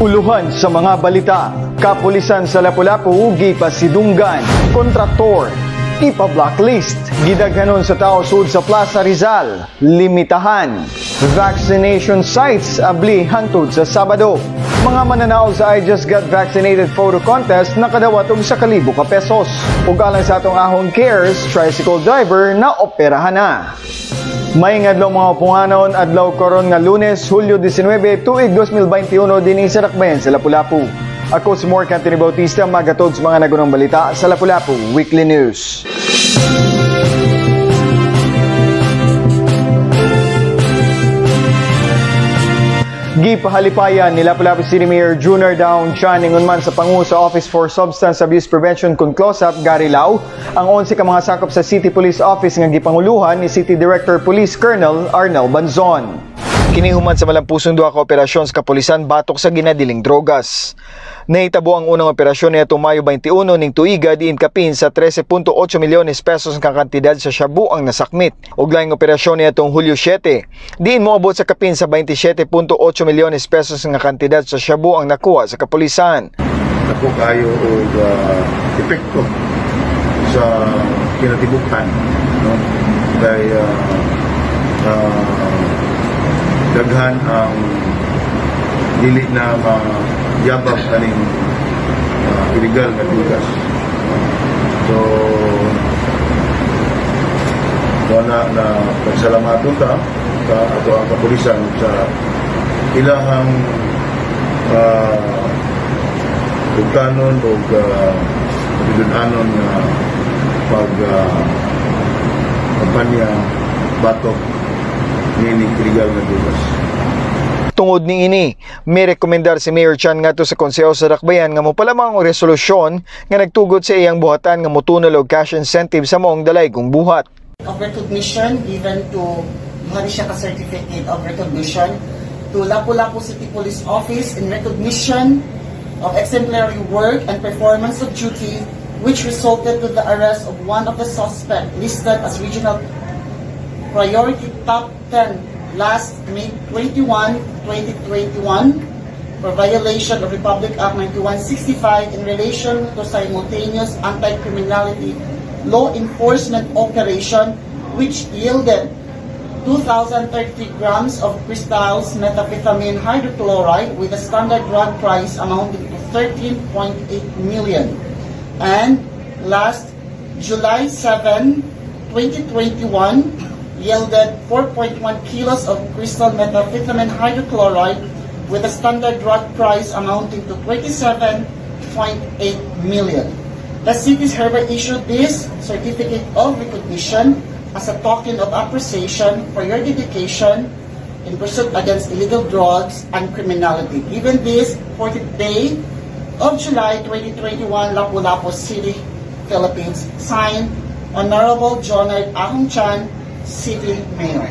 Uluhan sa mga balita. Kapulisan sa Lapu-Lapu, gipasidunggan. Kontraktor, ipa-blacklist. Gidaghanon sa tao sud sa Plaza Rizal, limitahan. Vaccination sites abli hangtod sa Sabado. Mga mananaog sa I Just Got Vaccinated photo contest nakadawat og sa kalibo ka pesos. Ug alang sa atong Ahong Cares, tricycle driver na operahan na. Maayong adlaw, mga upunganon, adlaw karon nga Lunes, Hulyo 19, tuig 2021, dinhi sa Dakbayan sa Lapu-Lapu. Ako si Mark Anthony Bautista, magatod sa mga nagunang balita sa Lapu-Lapu Weekly News. Gipahalipayan ni Lapu-Lapu City Mayor Junard Ahong Chan, ingon man sa pangu sa Office for Substance Abuse Prevention kun CLOSAP, Gary Lau, ang 11 ka mga sakop sa City Police Office nga gipanguluhan ni City Director Police Colonel Arnel Banzon. Kini human sa malampusong duha ka operasyon sa kapulisan batok sa ginadiling drogas. Nahitabo ang unang operasyon niadtong Mayo 21 ning tuiga, diin kapin sa 13.8 milyones pesos nga kantidad sa shabu ang nasakmit. Ug laing operasyon niadtong Hulyo 7, diin moabot sa kapin sa 27.8 milyones pesos nga kantidad sa shabu ang nakuha sa kapulisan. Dako kayo og epekto sa kinatibukan, no, kay daghan ang dili na mayabab kaning illegal nga drugas. So wala na pagsalamaton ta sa ato ang kapulisan sa ilahang tugtanon o pidun-anon nga pag kampanya batok nining illegal nga drugas. Tungod ni ini, may rekomendar si Mayor Chan ngadto sa Konseho sa Dakbayan nga mopalamang og resolusyon nga nagtugot sa iyang buhatan nga motunol og cash incentive sa maong dalaygong buhat. Of recognition given to duha ni siya ka certificate of recognition to Lapu-Lapu City Police Office in recognition of exemplary work and performance of duty which resulted to the arrest of one of the suspect listed as regional priority top 10 last May 21, 2021 for violation of Republic Act 9165 in relation to simultaneous anti-criminality law enforcement operation which yielded 2,030 grams of crystals methamphetamine hydrochloride with a standard drug price amounting to 13.8 million. And last July 7, 2021, yielded 4.1 kilos of crystal methamphetamine hydrochloride with a standard drug price amounting to 27.8 million. The city is hereby issued this certificate of recognition as a token of appreciation for your dedication in pursuit against illegal drugs and criminality. Given this 40th day of July 2021, Lapu-Lapu City, Philippines. Signed, Honorable Jonard Ahong Chan, City Mayor.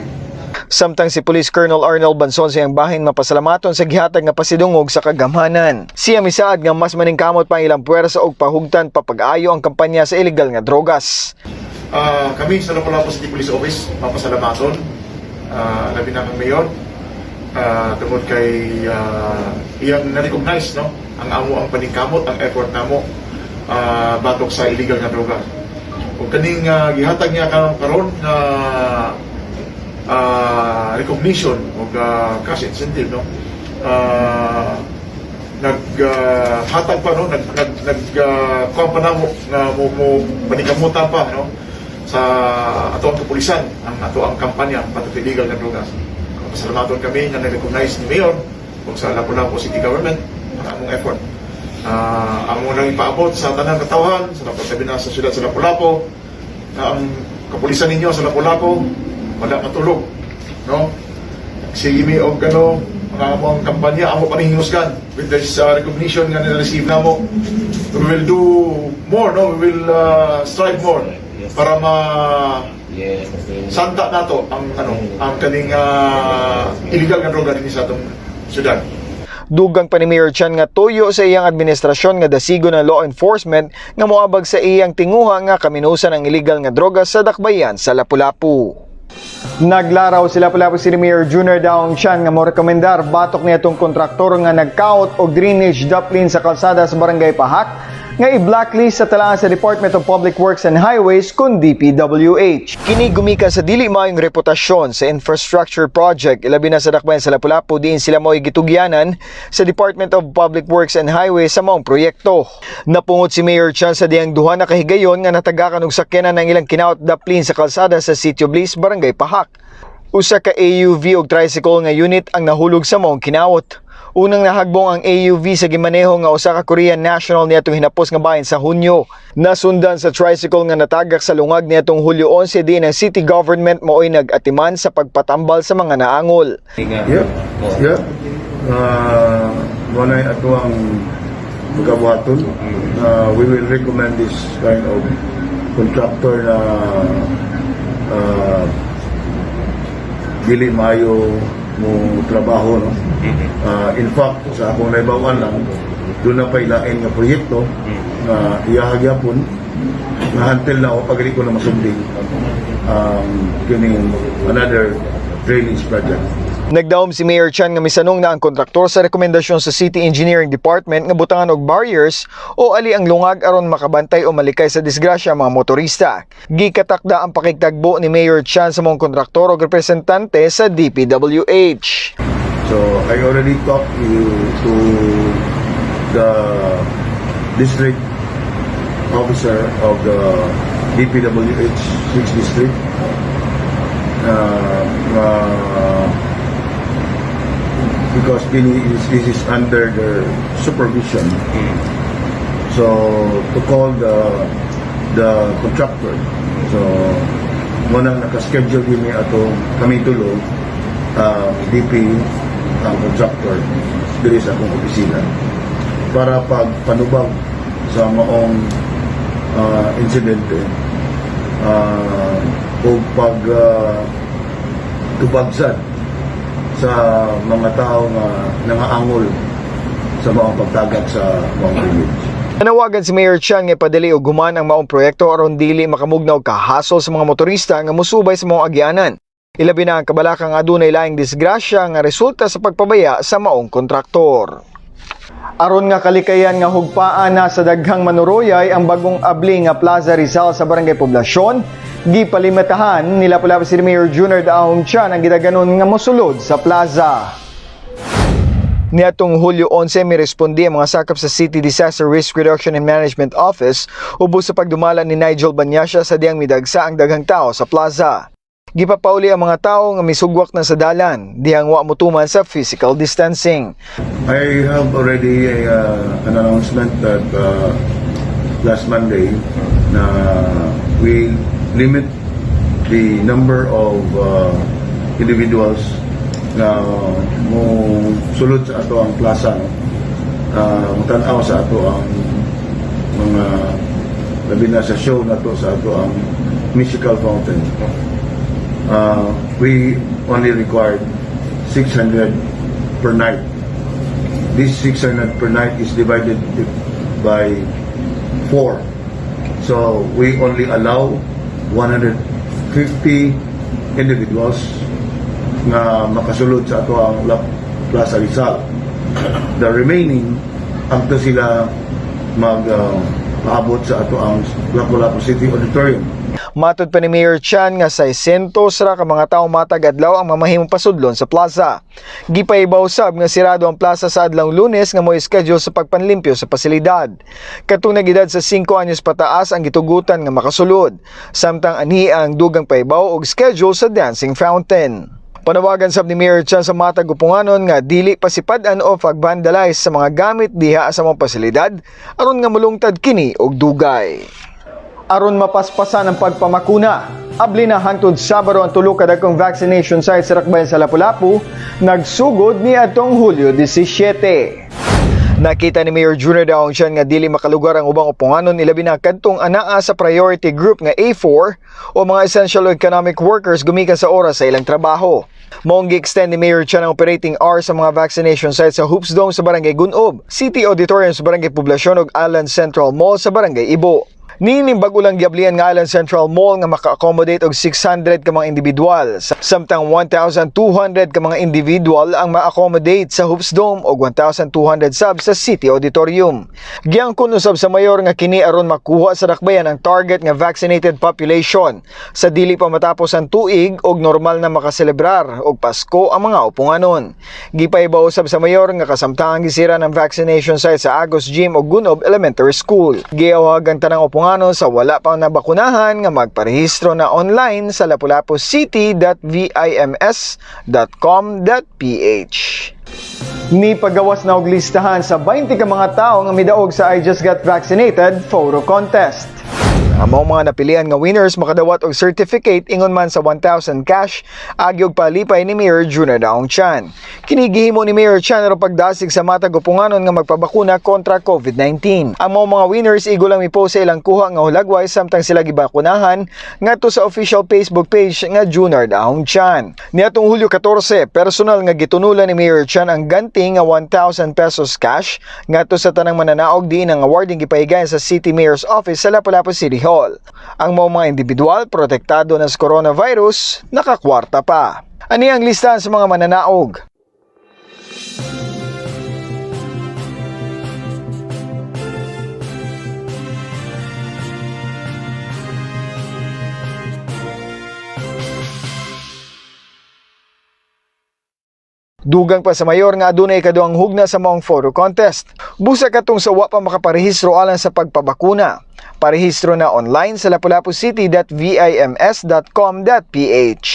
Samtang si Police Colonel Arnold Banson, sa iyang bahin, mapasalamaton sa gihatag nga pasidungog sa kagamhanan. Siya misaad nga mas maningkamot pa ang ilang puwersa og pahugtan papag-ayo ang kampanya sa ilegal nga drogas. Kami sa Lapu-Lapu City Police Office mapasalamaton, labi na kang mayor, tungod kay iyang na-recognize, no, ang amo ang paningkamot, ang effort namo batok sa illegal nga droga. Ug kaning gihatag niya karon karon nga recognition ug cash incentive, no, naghatag pa, no, nag nag nag kuwan pa namo nga mo paningkamutan pa, no, sa ato ang kapulisan ang ato ang kampanya batok illegal nga drogas. Pasalamaton kami nga na-recognize ni Mayor ug sa Lapu-Lapu City Government ang among effort. Amo nang ipaabot sa tanang katawhan sa Lapu na sa siyudad sa Lapu-Lapu na ang kapulisan ninyo sa Lapu-Lapu wala matulog, no. Sige mi og ano mga amo ang kampanya amo pa ning hinusgan. With this recognition nga na-receive namo, we will do more, no, we will strive more para ma santa nato ang ano ang kaning illegal nga droga dinhi sa atong syudad. Dugang pa ni Mayor Chan nga tuyo sa iyang administrasyon nga dasigo ng law enforcement nga moabag sa iyang tinguha nga kaminusan ang illegal nga droga sa dakbayan sa Lapu-Lapu. Naglaraw si Lapu-Lapu City Mayor Junard Daong Chan nga morekomendar batok niadtong kontraktor nga nagkaot og drainage daplin sa kalsada sa Barangay Pahak nga i-blacklist sa talaan sa Department of Public Works and Highways kun DPWH. Kini gumikan sa dili maayong reputasyon sa infrastructure project, ilabi na sa dakbayan sa Lapu-Lapu, diin sila mo'y gitugyanan sa Department of Public Works and Highways sa maong proyekto. Napungot si Mayor Chan sa dihang duha na kahigayon nga natagakan og sakyanan ng ilang kinaot daplin sa kalsada sa Sitio Bliss, Barangay Pahak. Usa ka AUV og tricycle nga unit ang nahulog sa maong kinawot. Unang nahagbong ang AUV sa gimaneho nga usa ka Korean national niadtong hinapos nga bahin sa Hunyo. Nasundan sa tricycle nga natagak sa lungag niadtong Hulyo 11, diin ang city government maoy nag-atiman sa pagpatambal sa mga naangol. Yeah. Mao na ato ang pagkabuhaton. We will recommend this kind of contractor na dili maayo mo trabaho, no? In fact, sa akong naibawan lang, duna pay lain nga proyekto na iyaha gyapon na until now pag ko na masubli ang kining another drainage project. Nagdahom si Mayor Chan nga misanong na ang kontraktor sa rekomendasyon sa City Engineering Department nga butangan og barriers o ali ang lungag aron makabantay o malikay sa disgrasya ang mga motorista. Gikatakda ang pakigtagbo ni Mayor Chan sa maong kontraktor o representante sa DPWH. So I already talked you to the district officer of the DPWH 6 district because this is under their supervision. So to call the contractor. So mao nang naka-schedule gyud mi ato kami tulo, ang DP, ang contractor, diri sa akong opisina para pag panubag sa maong insidente o pag tubagsad sa mga tao nga nangaangol sa maong pagtagak sa maong drainage. Nanawagan si Mayor Chan nga ipadali og human ang maong proyekto aron dili makamugnaw og kahasol sa mga motorista nga mosubay sa maong agyanan. Ilabi na ang kabalaka nga adunay laing disgrasya nga resulta sa pagpabaya sa maong kontraktor. Aron nga kalikayan nga hugpaan na sa daghang manuroyay ang bagong abli nga Plaza Rizal sa Barangay Poblacion, gipalimitahan ni Lapu-Lapu City Mayor Junard Ahong Chan ang gidaganon nga mosulod sa plaza. Niadtong Hulyo 11, mirespondi ang mga sakop sa City Disaster Risk Reduction and Management Office ubos sa pagdumala ni Nigel Banyasya sa diyang midagsa ang daghang tao sa plaza. Gipapauli ang mga tao nga misugwak na sa dalan, dihang wa motuman sa physical distancing. I have already an announcement that last Monday na we limit the number of individuals na mo sulod sa ato ang plaza, no? Mutan-aw sa ato ang mga, labi na sa show na to sa ato ang musical fountain. We only required 600 per night. This 600 per night is divided by 4. So we only allow 150 individuals nga makasulod sa ato ang Plaza Rizal. The remaining, agto sila mag paabot sa ato ang Lapu-Lapu City Auditorium. Matod pa ni Mayor Chan nga 600 ra ka mga tawo matag adlaw ang mamahimong pasudlon sa plaza. Gipahibaw sab nga sirado ang plaza sa adlaw Lunes nga mo schedule sa pagpanlimpyo sa pasilidad. Katong nag-edad sa 5 anyos pataas ang gitugutan nga makasulod. Samtang anhi ang dugang pahibaw og schedule sa dancing fountain. Panawagan sab ni Mayor Chan sa matag uponganon nga dili pasipad-an o pag-vandalize sa mga gamit diha sa mga pasilidad aron nga mulungtad kini og dugay. Aron mapaspasan ang pagpamakuna, abli na hangtod Sabado ang tulo ka dagkong vaccination site sa Rakbayan sa Lapu-Lapu, nagsugod ni atong Hulyo 17. Nakita ni Mayor Junard Ahong Chan nga dili makalugar ang ubang uponganon, ilabi na kadtong anaa sa priority group nga A4 o mga essential economic workers gumikan sa oras sa ilang trabaho. Maong gi-extend ni Mayor Chan ang operating hours sa mga vaccination sites sa Hoops Dome sa Barangay Gunob, City Auditorium sa Barangay Poblacion ug Island Central Mall sa Barangay Ibo. Niining bag-o lang giablian nga Island Central Mall nga maka-accommodate og 600 ka mga individual, samtang 1,200 ka mga individual ang ma-accommodate sa Hoops Dome og 1,200 sab sa City Auditorium. Giangkon usab sa mayor nga kini aron makuha sa dakbayan ang target nga vaccinated population sa dili pa matapos ang tuig og normal na makaselebrar og Pasko ang mga Uponganon. Gipahibaw usab sa mayor nga kasamtang gisira ng vaccination site sa Agos Gym ug Gunob Elementary School. Giawhag ang tanang Uponganon sa wala pa nabakunahan nga magparehistro na online sa lapulapucity.vims.com.ph. Ni pagawas na og listahan sa 20 ka mga tawo nga midaog sa I Just Got Vaccinated photo contest. Ang maong mga napilian nga winners makadawat og certificate ingon man sa 1,000 cash agi og palipay ni Mayor Junard Ong Chan. Kini gihimo ni Mayor Chan aron pagdasig sa matag Uponganon nga magpabakuna kontra COVID-19. Ang maong mga winners igo lang mipost sa ilang kuha nga hulagway samtang sila gibakunahan ngadto sa official Facebook page nga Junard Ong Chan. Niadtong Hulyo 14, personal nga gitunulan ni Mayor Chan ang ganti nga 1,000 pesos cash ngadto sa tanang mananaog diin ang awarding gipahigayon sa City Mayor's Office sa Lapu-Lapu City Hall. Ang mga individual protektado na sa coronavirus, nakakwarta pa. Ani ang listahan sa mga mananaog? Dugang pa sa mayor nga adunay ikaduhang hugna sa maong photo contest. Busa katong sa wa pa makaparehistro alang sa pagpabakuna. Parehistro na online sa lapulapucity.vims.com.ph.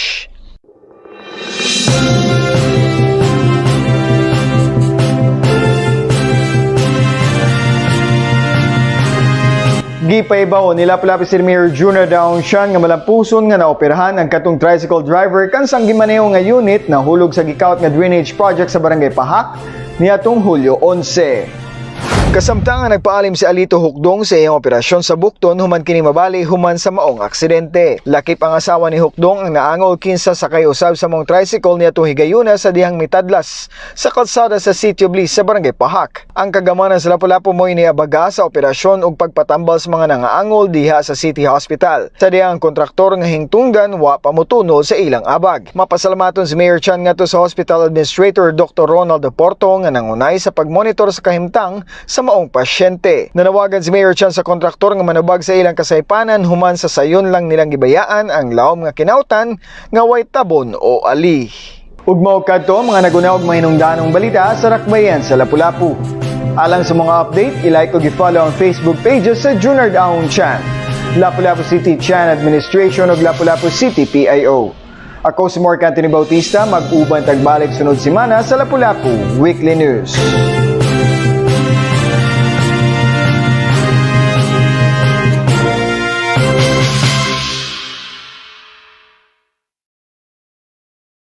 Gipaibaw ni Lapu-Lapu City Mayor Junard Ong Chan nga malampuson nga naoperahan ang katong tricycle driver kansang gimaneho nga unit na hulog sa gikawat nga drainage project sa Barangay Pahak niadtong Hulyo 11. Kasamtangan, nagpaalim si Alito Hukdong sa iyang operasyon sa bukton human kini mabali human sa maong aksidente. Lakip ang asawa ni Hukdong ang naangol kinsa sakay usab sa maong tricycle niadtong higayuna sa dihang mitadlas sa kalsada sa Sitio Bliss sa Barangay Pahak. Ang kagamanan sa Lapu-Lapu mo'y niabaga sa operasyon ug pagpatambal sa mga nangaangol diha sa City Hospital. Sa dihang kontraktor nga hingtungdan wa pa motunol sa ilang abag. Mapasalamaton si Mayor Chan ngadto sa Hospital Administrator Dr. Ronald Porto nga nangunay sa pagmonitor sa kahimtang sa maong pasyente. Nanawagan si Mayor Chan sa kontraktor nga manubag sa ilang kasaypanan human sa sayon lang nilang gibayaan ang lawom nga kinautan nga way tabon o ali. Ug mao kadto mga naguna og mahinungdanong balita sa Rakbayan sa Lapu-Lapu. Alang sa mga update, i-like ug i-follow ang Facebook pages sa Junard Ong Chan, Lapu-Lapu City Chan Administration ug Lapu-Lapu City PIO. Ako si Mark Anthony Bautista, mag-uban tagbalik sunod semana sa Lapu-Lapu Weekly News.